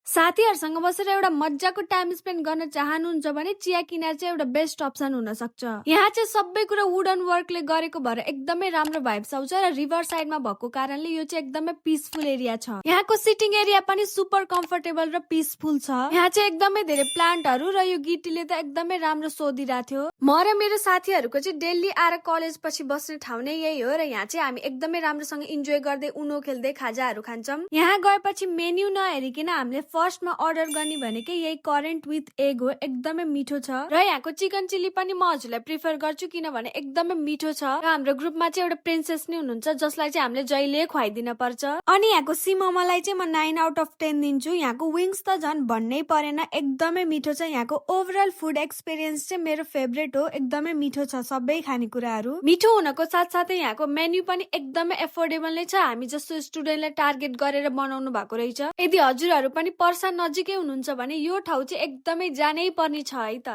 साथीहरूसँग बसेर एउटा मजाको टाइम स्पेन्ड गर्न चाहनुहुन्छ भने चिया किनार चाहिँ एउटा बेस्ट अप्सन हुन सक्छ। यहाँ चाहिँ सबै कुरा वुडन वर्कले गरेको भएर एकदमै राम्रो भाइब्स आउँछ र रिभर साइडमा भएको कारणले यो चाहिँ एकदमै पिसफुल एरिया छ। यहाँको सिटिङ एरिया पनि सुपर कम्फर्टेबल र पिसफुल छ। यहाँ चाहिँ एकदमै धेरै प्लान्टहरू र यो गिटीले त एकदमै राम्रो सोधिरहेको थियो। म र मेरो साथीहरूको चाहिँ डेली आएर कलेज पछि बस्ने ठाउँ नै यही हो र यहाँ चाहिँ हामी एकदमै राम्रोसँग इन्जोय गर्दै उनो खेल्दै खाजाहरू खान्छौँ। यहाँ गएपछि मेन्यु नहेरिकन हामीले फर्स्टमा अर्डर गर्ने भनेकै यही करेन्ट विथ एग हो। एकदमै मिठो छ र यहाँको चिकन चिल्ली पनि म हजुरलाई प्रिफर गर्छु किनभने एकदमै मिठो छ र हाम्रो ग्रुपमा चाहिँ एउटा प्रिन्सेस नै हुनुहुन्छ जसलाई चाहिँ हामीले जहिले खुवाइदिन पर्छ। अनि यहाँको सिमोमालाई चाहिँ म 9 आउट अफ 10 दिन्छु। यहाँको विङ्स त झन् भन्नै परेन, एकदमै मिठो छ। यहाँको ओभरअल फुड एक्सपिरियन्स चाहिँ मेरो फेभरेट हो। एकदमै मिठो छ सबै खानेकुराहरू। मिठो हुनको साथसाथै यहाँको मेन्यु पनि एकदमै एफोर्डेबल नै छ। हामी जस्तो स्टुडेन्टलाई टार्गेट गरेर बनाउनु भएको रहेछ। यदि हजुरहरू पनि पर्सा नजिकै हुनुहुन्छ भने यो ठाउँ चाहिँ एकदमै जानै पर्ने छ है त।